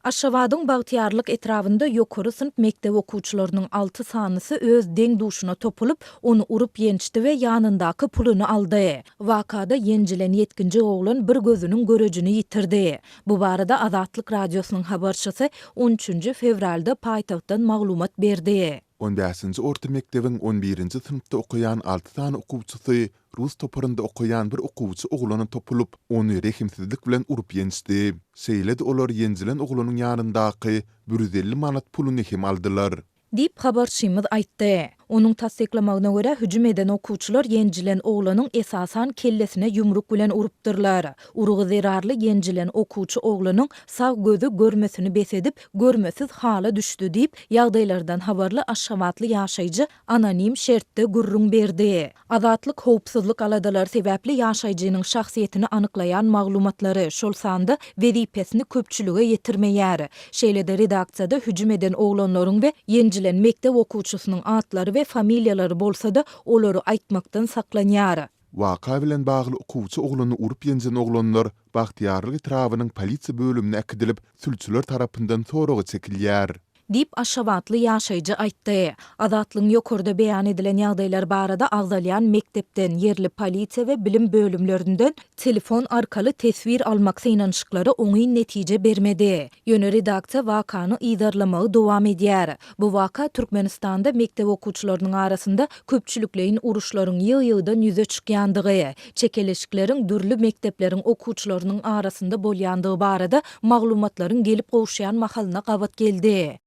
Aşgabadyň Bagtyýarlyk etrabynda ýokary synp mekdep okuwçylarynyň alty sanysy öz deň-duşuna topulyp, ony urup ýençdi we ýanyndaky puluny aldy. Wakada ýenjilen ýetginjek oglan bir gözüniň görejini ýitirdi. Bu barada Azatlyk Radiosynyň habarçysy on üçünji fewralda paýtagtdan maglumat berdi. On bäşinji orta mekdebiň on birinji synpda okaýan alty sany okuwçysy Rus toparynda okaýan bir okuwçy oglana topulyp, ony rehimsizlik bilen urup ýençdi. Şeýle-de olar ýenjilen oglanyň ýanyndaky 150 manat puluny hem aldylar. Diýip, habarçymyz aýtdy. Onuň tassyklamagyna görä, hüjüm eden okuwçylar ýenjilen oglanyň esasan kellesine ýumruk bilen urupdyrlar. Urgy zerarly ýenjilen okuwçy oglanyň sag gözi görmesini bes edip, görmesiz hala düşdi diýip, ýagdaýlardan habarly aşgabatly ýaşaýjy anonim şertde gürrüň berdi. Azatlyk howpsuzlyk aladalary sebäpli ýaşaýjynyň şahsyýetini anyklaýan maglumatlary, şol sanda wezipesini köpçülige ýetirmeýär. Şeýle-de redaksiýada hüjüm eden oglanlaryň we ýenjilen mekdep okuwçysynyň atlary we familiýalary bolsa-da, olary aýtmakdan saklanýar. Waka bilen bagly okuwçy oglany urup-ýenjen oglanlar Bagtyýarlyk etrabynyň polisiýa bölümine äkidilip, sülçüler tarapyndan soraga çekilýär. Diýip, aşgabatly ýaşaýjy aýtdy. Azatlygyň ýokarda beýan edilen ýagdaýlar barada agzalýan mekdepden, ýerli polisiýa we bilim bölümlerinden telefon arkaly teswir almak synanyşyklary oňyn netije bermedi. Ýöne redaksiýa wakany yzarlamagy dowam edýär. Bu waka Türkmenistanda mekdep okuwçylarynyň arasynda köpçülikleýin uruşlaryň ýygy-ýygydan ýüze çykýandygy, çekeleşikleriň dürli mekdepleriň okuwçylarynyň arasynda bolýandygy barada maglumatlaryň gelip gowuşýan mahalyna gabat geldi.